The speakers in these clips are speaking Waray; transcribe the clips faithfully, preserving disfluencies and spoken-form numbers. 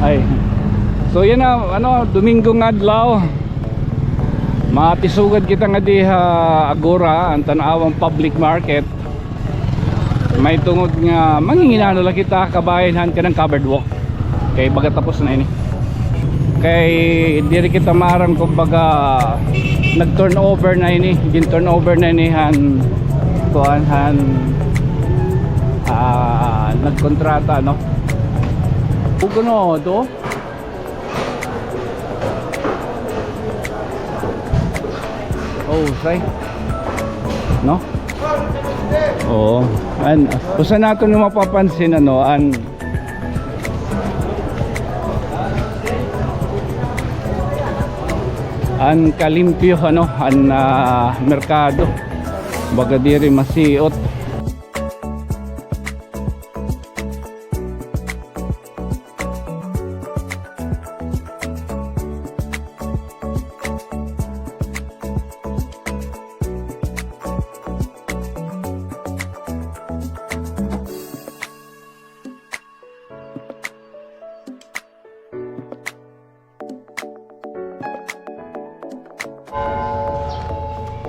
Ay. So, yana, ano, Domingo nga adlaw. Matisugad kita ngadi ha Agora, an Tanauan Public Market. Mahitungod nga manginginano la kita kabahin han kanan covered walk. Kay baga tapos na ini. Kay diri kita maaram kon baga nag-turnover na ini, gin-turnover na ini han kuan, han, ah, nagkontrata, no? Ug ano to? Oh, say. No? Oo. An, usa naton nga mapapansin, ano, an, an kalimpyo, ano, an, ah, merkado. Baga diri masiot.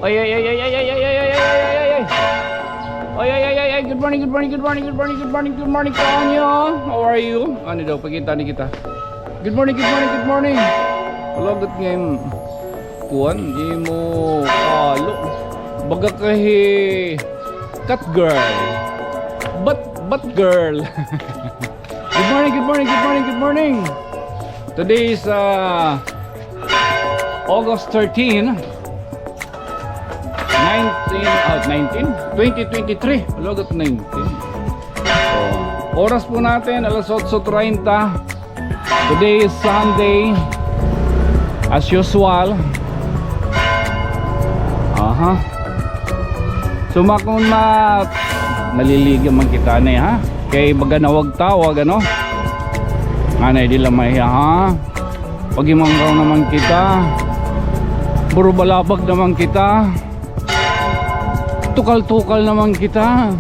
Ay, ay, ay, ay. Ay, ay, ay, ay, ay. Ay, ay, ay, ay, ay. Good morning, good morning, good morning, good morning, good morning, good morning, Tonyo. How are you? Ano daw, pakita ni kita. Good morning, good morning, good morning. Wala gat ngay kuan, imo kalo. Baga ka hi cat girl. Bat, bat girl. Good morning, good morning, good morning, good morning. Today is, uh, August thirteen, nineteen, ah, nineteen? Twenty twenty-three. Wala gat nineteen. So, oras po natin, alas otso treinta. Today is Sunday. As usual. Aha. So, makon ma-, naliliga man kita ni, ha? Kay baga nawagtawag, ano? Nganay di la mahiya, ha? Pagimanggaw naman kita. Burubalabag naman kita. Tukal-tukal naman kita.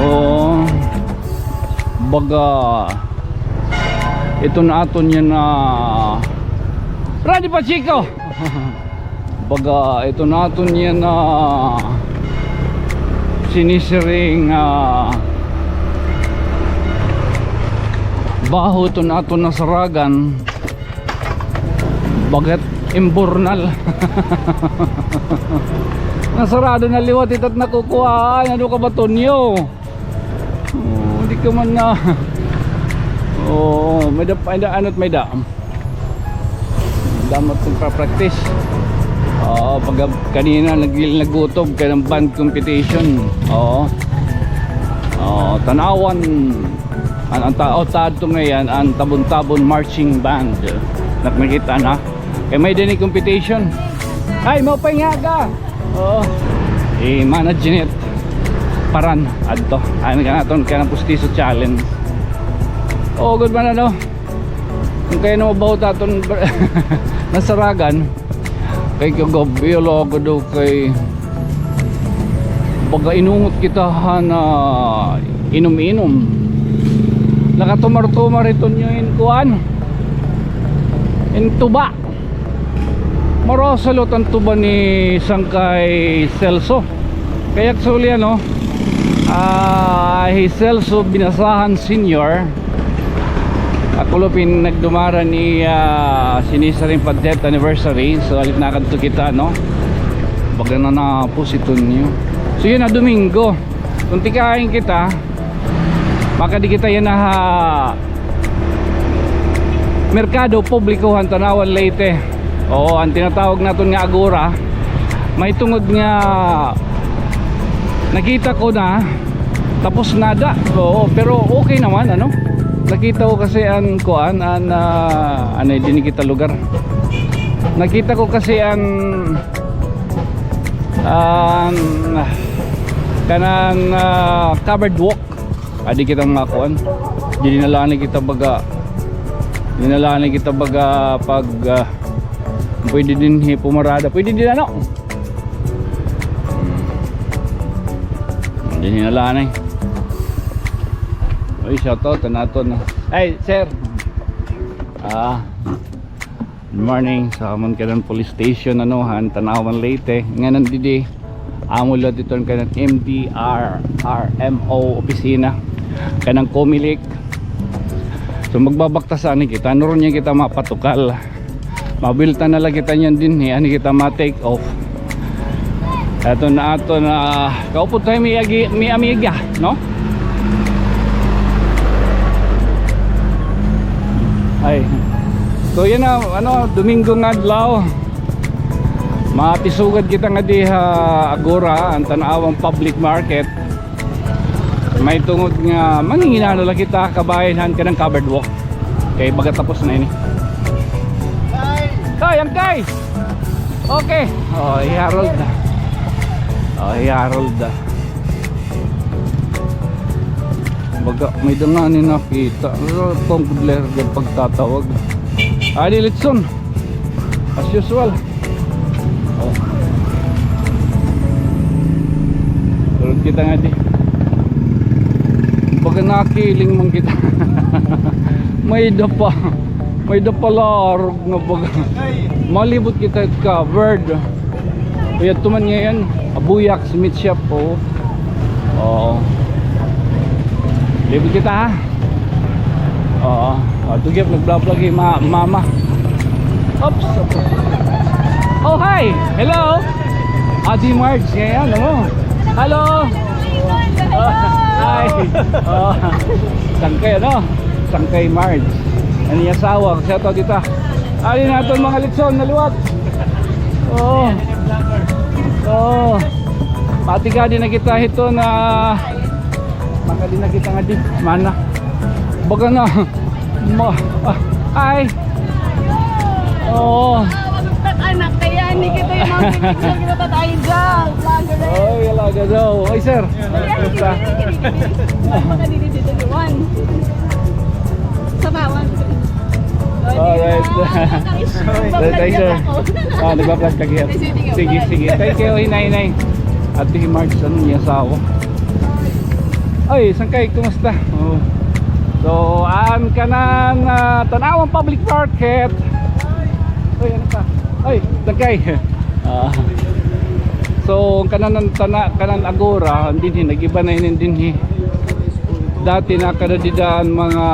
Oo. Baga, ito na aton yana, Randy Pacheco. Baga, ito na aton yana sinisiring, ah, baho ito na aton nasaragan. Baga it imburnal. Nasarado na liwat ita't nakukuhaan. Ano ka ba, Tonyo? Oh, di ka man na. Oh, may da, may da, ano't may da. Damat kong pa-practice. Oo, pag kanina nag-, nagutob ka ng band competition. Oo. Oo, Tanauan. An, an ta-, o, ta adto ngay-an, an Tabon-Tabon Marching Band. Nak-, nakita na. Kay may dinhi competition. Ay, maupay nga aga. Oo. Eh, Mana Jeanette Paran adto. Ay, nagkanaton ka ng pustiso challenge. Oo, good man, ano? Kung kaya na mabaho ta aton nasaragan, kay kagabi, ala ka daw kay baga inungot kita han inom-inom. Nakatumar-tumar ito niyo in kuan. In tuba. Marasalot an tuba ni Sangkay Celso. Kay actually, ano, ah, hi Celso Binasahan Senior. Ako lo pin nagdumara ni, ah, sinisiring pa death anniversary. So, alit na kadto kita, no? Baga na napos ito niyo. So, yun na, Domingo. Kung tikain kita, makadi kita yana ha merkado publiko han Tanauan, Leyte. Oo, an tinatawag naton nga Agora. Mahitungod nga nakita ko na tapos na da. Oo, pero okay naman, ano? Nakita ko kasi an kuan, an, ah, ano, dinhi kita lugar. Nakita ko kasi an, an, kanan, ah, covered walk. Adi kita mga kuan. Dinhi na la ni kita baga. Dinhi na la ni kita baga pag, ah, pwede dinhi pumarada. Pwede dinhi, ano? Dinhi na la ni. Uy, shout out naton, no? Hi, sir. Ah, good morning. So, amo an kanan police station, ano, han Tanauan, Leyte. Ngan didi, amo liwat ito an kanan M D R R M O opisina. Kanan Comelec. So, magbabaktas anay kita. Ano ron niya kita mapatukal. Mabuelta na la kita niyan dinhi, anay kita ma-take off. Aton na, aton na, kaupod tayo, mi agi-, mi amiga, no? Ay. So, yana, ano, Domingo nga adlaw. Matisugad kita ngadi ha Agora, an Tanauan Public Market. Mahitungod nga manginginano la kita kabahin han kanan covered walk. Kay baga tapos na ini. Kay, angkay! Okay. Oh, hi Harold na. Oh, hi Harold na. Baga, may-ada ngani nakita. Pero pang player yung pagtatawag. Adi, Litson. As usual. Oh. Sulod kita ngadi. Baga nakiling man kita. May-ada pa. May-ada pa larog nga baga. Malibot kita covered. Kaya tuman ngayon, Abuyak, Smith Shop, oh. Oo. Libot kita, ha? Oo. Oh, tugip, nag-vlog-vlog hi ma-, mama. Oops. Oh, hi. Hello. Adi Marge, ngayon, ano? Hello. Oh, hi. Oh. Sangkay, ano? Sangkay Marge. An iya asawa, kasi ato kita. Adi na aton mga Litson, naliwat. Oo. Oo. Pati ka, di na kita hito na, makadi na kita ngadi. Mana. Baga na. Ma-, ah, ay. Oo. Anak, kaya ni kita yung mga picture kita tayo dyan. Vlogger na yun. Oy, alaga daw. Oy, sir. Kumusta? Makadili dito ni Juan. Sa Pawan. Alright. Thank you, sir. Ah, nagpa-flash ka, sir. Sige, sige. Thank you, inay, inay. Ate Marge, ano niya asawa? Ay, sangkay, kumusta? Oh. So, an kanan, ah, Tanauan Public Market. Ay, ano ka? Ay, sangkay. Ah. So, kanan an tana-, kanan Agora, dinhi, nag-iba na ini dinhi. Dati nakada dida an mga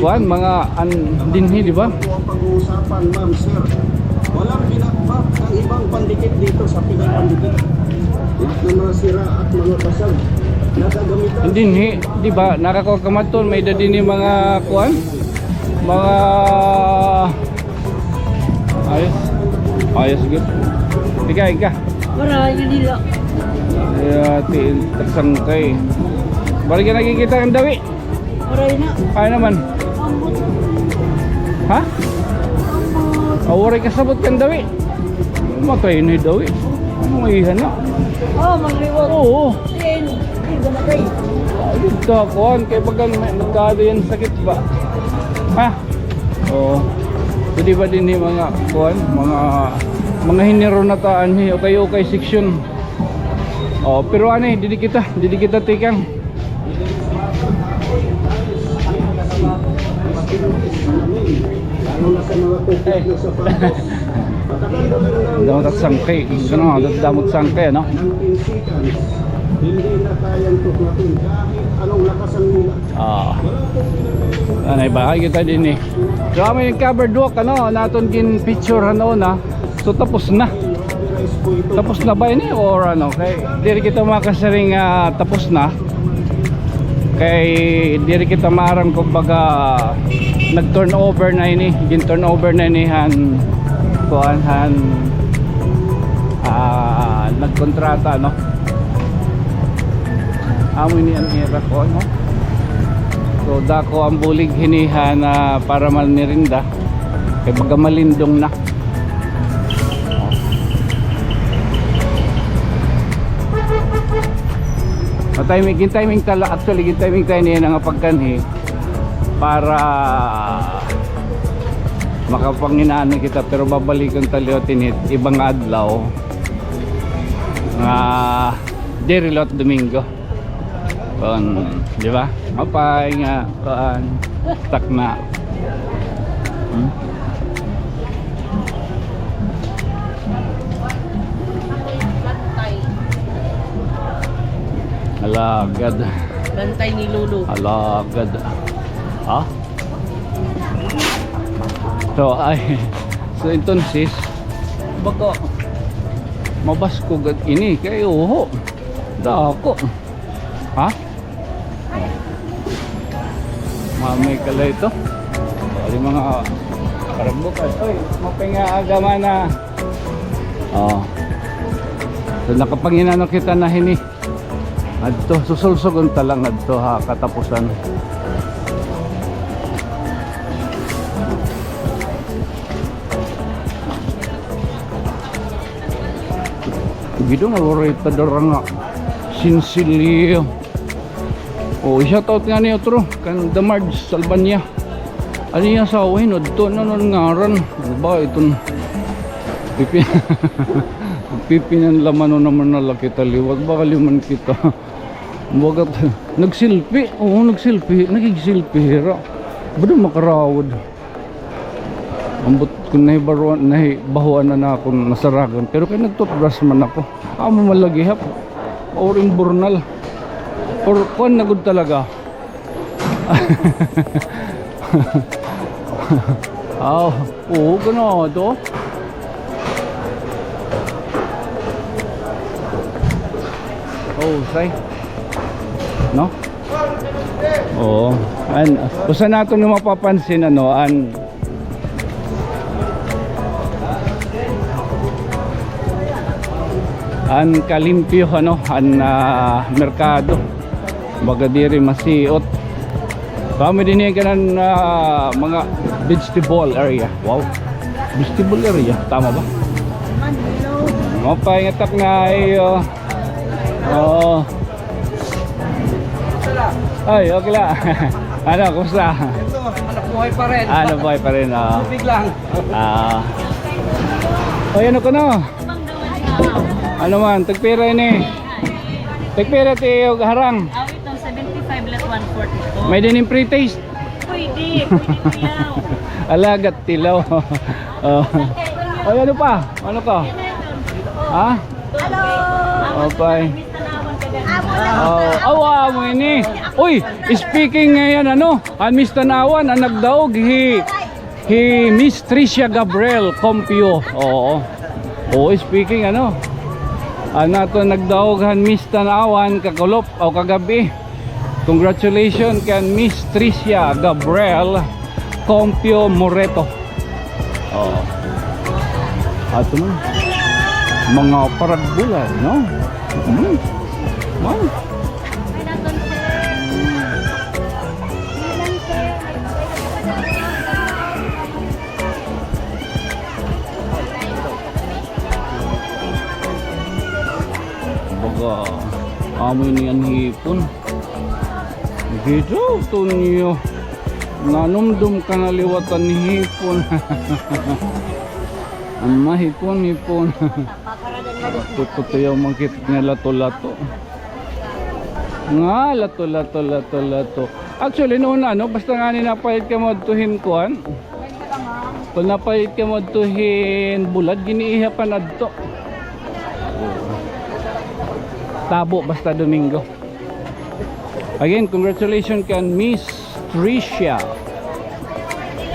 kuan, mga an-, dinhi, di ba? Pag-uusapan, ma'am, sir. Walang binakbak ang ibang pandikit dito sa Pinay Pandikit. Lahat ng mga sira at mga basag na gagamitan. Dinhi, di ba? Nakakuha ka man ton, may-ada dinhi mga kuan. Mga ayos. Ayos gud. Ikaw, ikaw. Waray, yun nila. Ay, ati, tagsangkay. Balik ka nakikita ng dawi. Waray na. Ay naman. Ambot. Ha? Ambot. Ah, waray kasabot kan dawi. Matay na dawi. Maiha na. Oh, magriwag. Oo. Ayun, ayun, gamatay. Ayun, kakuan. Kay bagan may nagkada yan sakit ba? Ha? Oo. Pwede ba dinhi mga kuan? Mga, mga hiniro na ta anhi. Okay, okay, section. Oh, pero ani, didi kita, didi kita tikang. Damo ta sangkay, ano, damo ta sangkay, ano? Ah. Anay ba? Ay, kita dinhi. So, amo yung covered walk, ano, naton gin-picture, ano, na. So, tapos na. Tapos na ba ini or ano? Kay diri kita makasiring, ah, tapos na. Kay diri kita maaram, kumbaga, nag-turnover na ini, gin-turnover na ini han kuan, han, ah, nagkontrata, no? Amo ini an ira ko, no? So, dako an bulig hini han, ah, para man merienda. Kay baga malindong na. Timing, gin-timing ta la, actually, gin-timing ta ini nga pagkanhi para makapanginano kita, pero babalikon ta liwat ini iba nga adlaw nga diri liwat Domingo. Kuan, di ba? Maupay nga, kuan, takna. Hmm? Alagad. Bantay ni Lolo. Alagad. Ha? So, ay, so, entonces, baga, mabaskog gad ini kay uho. Dako. Ha? Mamay kala ito. Ay, mga paragbukas. Oy, maupay nga aga, mana. Oh. So, nakapanginano kita na hini. Adto, susulsugon ta lang adto ha katapusan. Gido nga waray ta dara nga sinsilyo. O, i-shout out ngani utro kan The Marge Salbanya. Ano iya asawa, hin-o adto, ano an ngaran? Ano ba iton pipi-, pipinanlaman na man na la kita liwat, baka liman kita. Bagat, nagsilpi. Oo, nagsilpi. Nagigsilpi hira. Bado makarawod. Ambot kon nahibaruan, nahibahuan na nakon nasaragan. Pero kay nag-toothbrush man ako. Amo man la gihap. Or imburnal. Or kuan na gud talaga. Aw, oo, ganahan to. Oh, say. No? Oo. An, usa naton nga mapapansin, ano, an, an kalimpyo, ano, an, ah, merkado. Baga diri masiot. Kami dinhi kanan, ah, mga vegetable area. Wow. Vegetable area. Tama ba? Maupay nga takna, ay, oh. Oo. Ay, okay la. Ano, kumusta? Ito, hanap buhay pa rin. Ah, hanap buhay pa rin, oo. Tubig lang. Ah. Oy, ano kuno? Ano man, tagpira ini? Tagpira it iyo harang? Aw, ito, seventy-five, let one forty-two. May dinhi pre-taste? Pwede, pwede tilaw. Alagad tilaw. Oh. Oy, ano pa? Ano ka? Ha? Hello. Maupay. Oh, awa mo ini. Uy, speaking ngayon, ano, an Miss Tanauan, an nagdaog, hi, hi Miss Tricia Gabriel Compio. Oo. Oo, speaking, ano, an aton nagdaog han Miss Tanauan, kakulop, o kagab-i. Congratulations kan Miss Tricia Gabriel Compio Moreto. Oo. Ato man. Mga paragbulan, no? Hmm. Man. Baga, amo ini an hipon. Dito, Tonyo. Nanumdom ka na liwat an hipon. An mahipon-hipon. Tututuyaw man kit nga lato-lato. Nga lato-lato, lato-lato. Actually, noon, ano, basta ngani napahit ka mo adto hin kuan. Kon napahit ka mo adto hin bulad, giniihapan adto. Tabo basta Domingo. Again, congratulations kan Miss Tricia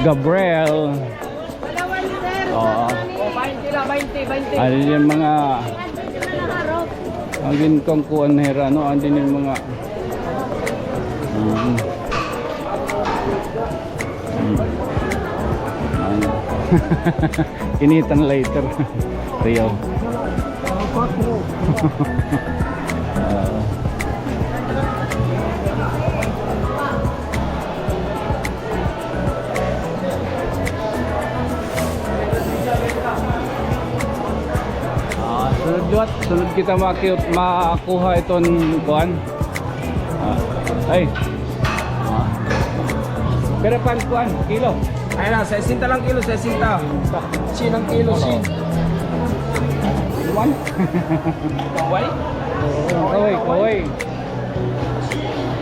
Gabriel. Oo. Ano yung mga, ang ginkangkuan na hira, no? Ano yung mga, mm. Mm. Ano? Kinitan later. Rio. Ah. Ah, sunod liwat, sunod kita makiut-, makuha iton kuan. Ah, ay. Ah. Pira pa an kuan, kilo? Ay na, sesenta lang kilo, sesenta. Sien ang kilo, sien. One? Kaway? Oo, kaway, kaway.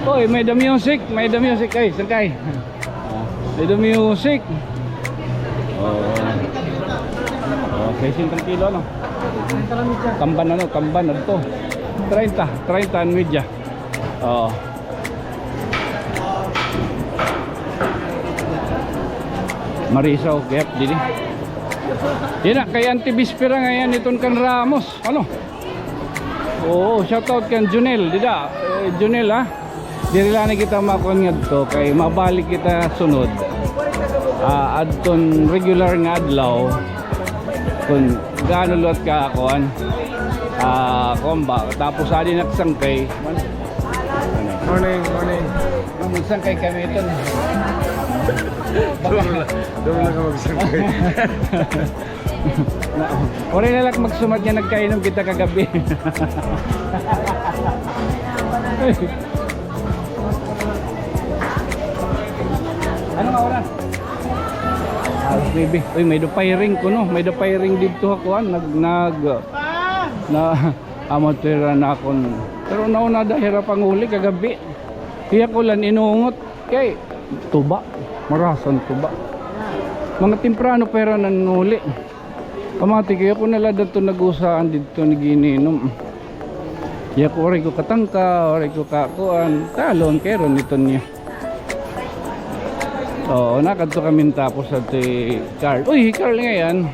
Oy, may the music, may the music. Ay, sangkay. Ah, may the music. Oh. Oh, sesenta kilo, ano? Tamban, ano, tamban, ano to? Treinta, treinta an media. Oh. Marisaw, kay didi. Yana, kay Auntie Bispera ngay-an iton kan Ramos. Ano? Oo, shout out kan Junel, dida. Eh, Junel, ha? Diri la na kita makuan ngadto, kay mabalik kita sunod. Ah, adton regular nga adlaw. Kun gaano liwat ka kuan. Ah, kuan ba? Tapos adi nagsangkay. Morning, morning. Magsangkay kami iton. Duro la, duro la ka magsangkay. Waray na la magsumad nga nagkainom kita kagab-i. Ano nga oras? Alas nuebe. Uy, may do firing kuno. May do firing didto ha kuan. Nag, nag, na, amateur na akon. Pero nauna da hira panguli kagab-i. Hiya ko la inungot. Kay tuba. Marasan tuba. Mga temprano pa hira nanguli. Pamati ko, ako na la dadto nag-usaan didto nag-iinom. Ako, waray ko katangka, waray ko kakuan. Talon, kay ron ito niya. Oo, nakadto kami tapos sa ti Carl. Uy, hi Carl ngay-an.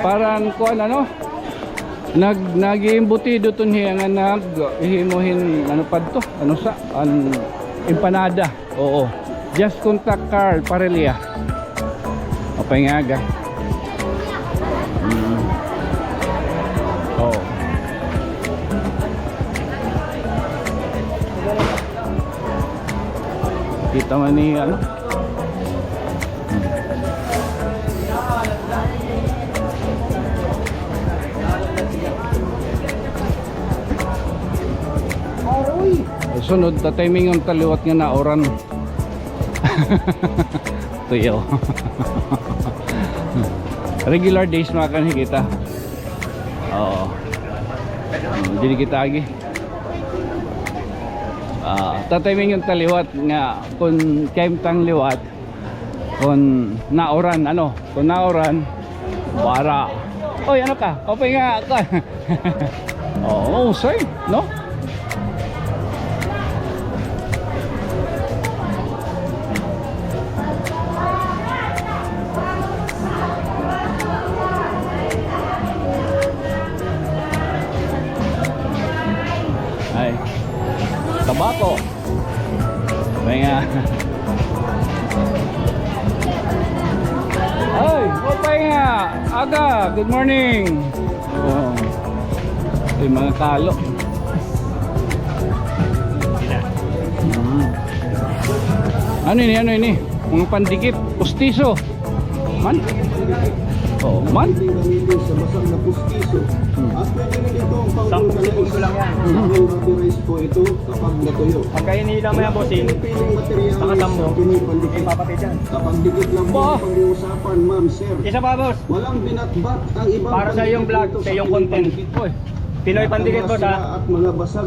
Parang kuan, ano? Nag, nag-iimbutido ton hiya nga nag, himo hin, ano pa to? Ano sa? An empanada. Oo. Just contact Carl Parilla. Maupay nga aga. Mm. Oo. Kita man ni, ano? Hmm. Sunod, tatimingon ta liwat nga nauran. Tuyo. Regular days, mga kanhi kita. Oo. Hmm, diri kita agi. Ah, tatimingon ta liwat nga kun kahimtang liwat, kun nauran, ano, kun nauran, wara. Oy, ano ka? Kaupay nga, ka. Oo, mahusay, no? Ay. Tabako. Maupay nga. Ay, maupay nga aga. Good morning. Oo. Ay, mga kalo. Mm. Ano ini? Ano ini? Mga pandikit. Pustiso. Man? Oo, man? Sampung segundo lang yan. Kapag natuyo. Pagka hinila mo yan, bossing, nakatambo, ipapatay dyan. Kapag dikit lang po ang pag-uusapan, ma'am, sir. Isa pa, boss. Walang binatbat ang ibang pandikit dito sa Pinoy pandikit. Para sa iyong vlog, sa iyong content. Uy. Pinoy pandikit, boss, ha? At mga basag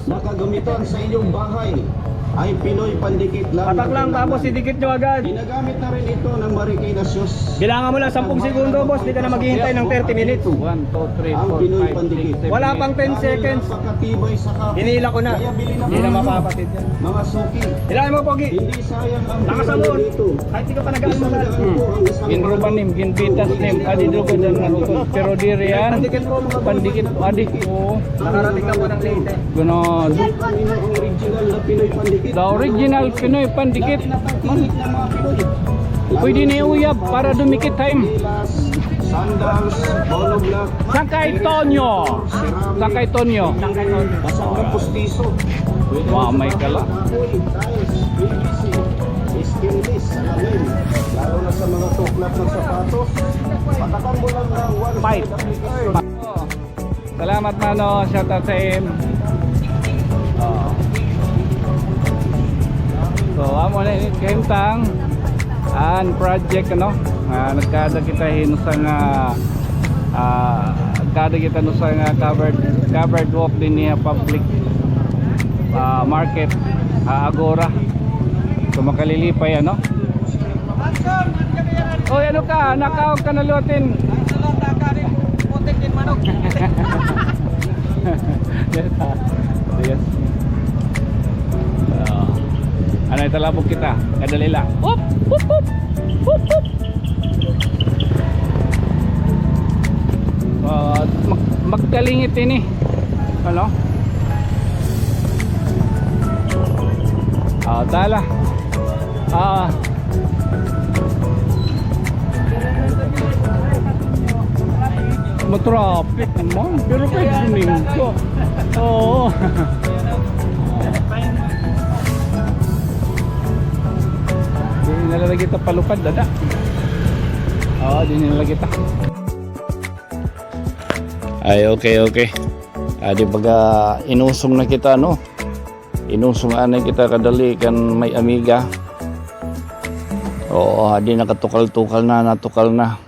na kagamitan sa inyong bahay ay Pinoy pandikit lang. Patak lang, tapos idikit nyo agad. Ginagamit na rin ito ng Marikina Sus. Bilangan mo lang sampung segundo, boss. Di ka na maghihintay ng thirty minutes. One, two, three, four, five, six, seven, eight. Wala pang ten seconds. Hinila ko na. Hindi na mapapatid yan. Mga suki. Hilahin mo, pogi. Hindi sayang ang pera nyo dito. Kahit di ka pa nag-aalmusal. Ginruba nim, ginbitas nim, adi dugo dan, ano to. Pero diri yan. Pandikit, adi. Oo. Nakarating na po ng Leyte. Ganun. Ang original na Pinoy pandikit. The original Pinoy pandikit. Pwede na iuyab para dumikit ha im. Sandals, hollow block. Sangkay Tonyo. Sangkay Tonyo. Basag na pustiso. Pwede na sa mga kahoy, tiles, P V C, stainless, salamin. Lalo na sa mga tuklap ng sapatos. Patakan mo lang ng one side application. Salamat, mano. Shout out sa im. Oh. So, amo na ini kahimtang an project, ano, nga nagkada kita hin usa nga, ah, nagkada kita hin usa nga covered, covered walk dinhi ha public, ah, market. Ah, Agora. So, makalilipay, ano? Oy, ano ka? Nakaw ka na lutin. Putik din manok. Yes, ah. Yes. Ah. Ano, italabog kita? Kadali la. Whoop! Whoop! Whoop! Whoop! Whoop! Ah, mag-, magkalingit ini. Ano? Ah, tala. Ah. Matraffic man. Pero pwede suminto. Oo. Di na la kita palupad, dada. Oo, di na la kita. Ay, okay, okay. Adi baga inusong na kita, no? Inusong anay kita kadali kan may amiga. Oo, adi nakatukal-tukal na, natukal na.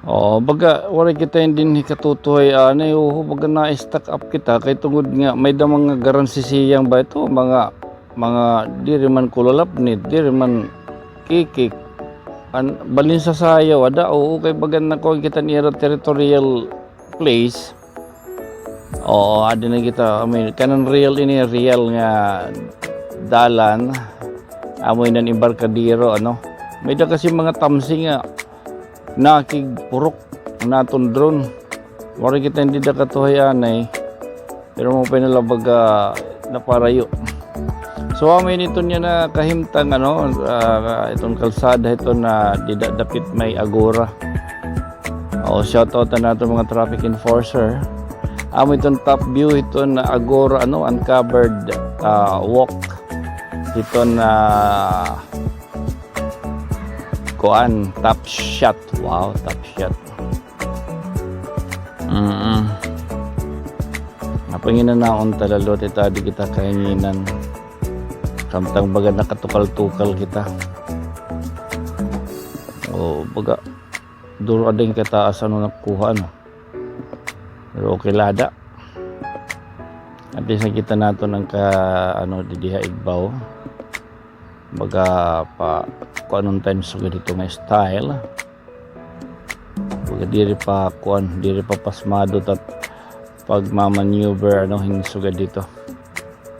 Oo, baga, waray kita dinhi katutuhay anay, oo, baga na-stuck up kita, kay tungod nga, may-ada mga garansisiyang ba ito, mga, mga, diri man kulalapnit, diri man kikik. An, balin sa sayaw, ada, oo, kay baga nakuha kita nira territorial place. Oo, adi na kita, I mean, kanan real ini, real nga dalan. Amo inan embarkadero, ano. May-ada kasi mga tamsi nga nakigpurok naton drone. Waray kita dida katuhay anay. Pero maupay na la baga naparayo. So, amo ini iton niya na kahimtang, ano, ah, iton kalsada, iton na dida dapit may Agora. O, shout out na naton mga traffic enforcer. Amo iton top view iton Agora, ano, uncovered, ah, walk. Iton, ah, kuan, top shot. Wow, top shot. Mm. Napanginanaon ta la, lote ta, di kita kahanginan. Samtang baga nakatukal-tukal kita. O, baga, duro ading kataas, ano, nakuha, ano. Pero okay la ada. At least nakita naton an ka, ano, didi ha igbaw. Baga pa, kuanon ta hin sugad hito nga style. Baga diri pa, kuan, diri pa pasmado ta pagmamaneuver, ano, hin sugad hito.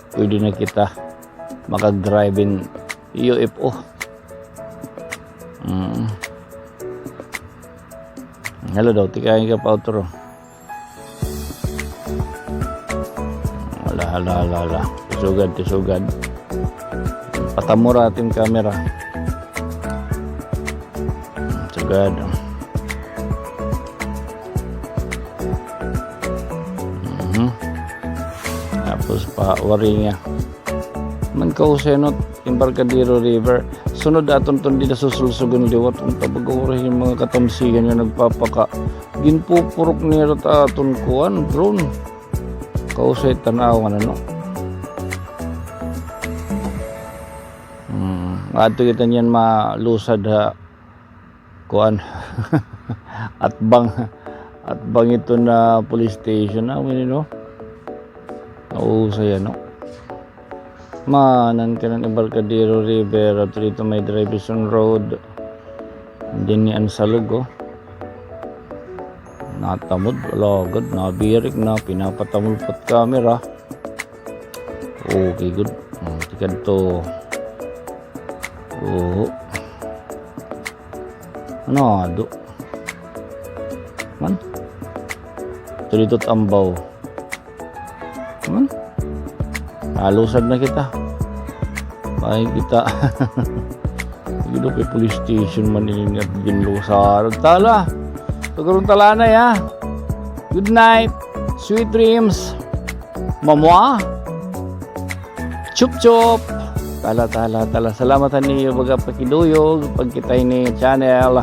Pwede na kita makag-drive hin U F O. Mm. Hala daw, tikain ka pa utro. Hala, hala, hala, hala. Tisugad, tisugad. Patamura it im camera. Sugad. Mhm. Tapos pa, waray nga. Man kausay, no, Embarcadero River. Sunod aton ton dida susulsugon liwat. Unta baga waray hin mga katamsigan nga nagpapaka-, ginpupurok nira it aton kuan, drone. Kausay tan-awan, ano. Hmm, adto kita niyan malusad ha kuan. Atbang, atbang iton police station, ah, ini, no? Nausay, ano? Maanan kanan Embarcadero River, adto dida may Drivison Road. Dinhi an salog, o. Natamod, alagad, nabirik na, pinapatamol pa it camera. Okay, good. O, tikadto. Oo. Ano, ado? Man? Ito dida it ambaw. Man? Nalusad na kita. Ay, kita. Dida kay police station man ini nga ginlusaran. Tala. Tugaron talanay, ha. Good night. Sweet dreams. Mamwa. Chup chup. Tala, tala, tala. Salamat ha niyo baga pakiduyog, pagkita hini channel.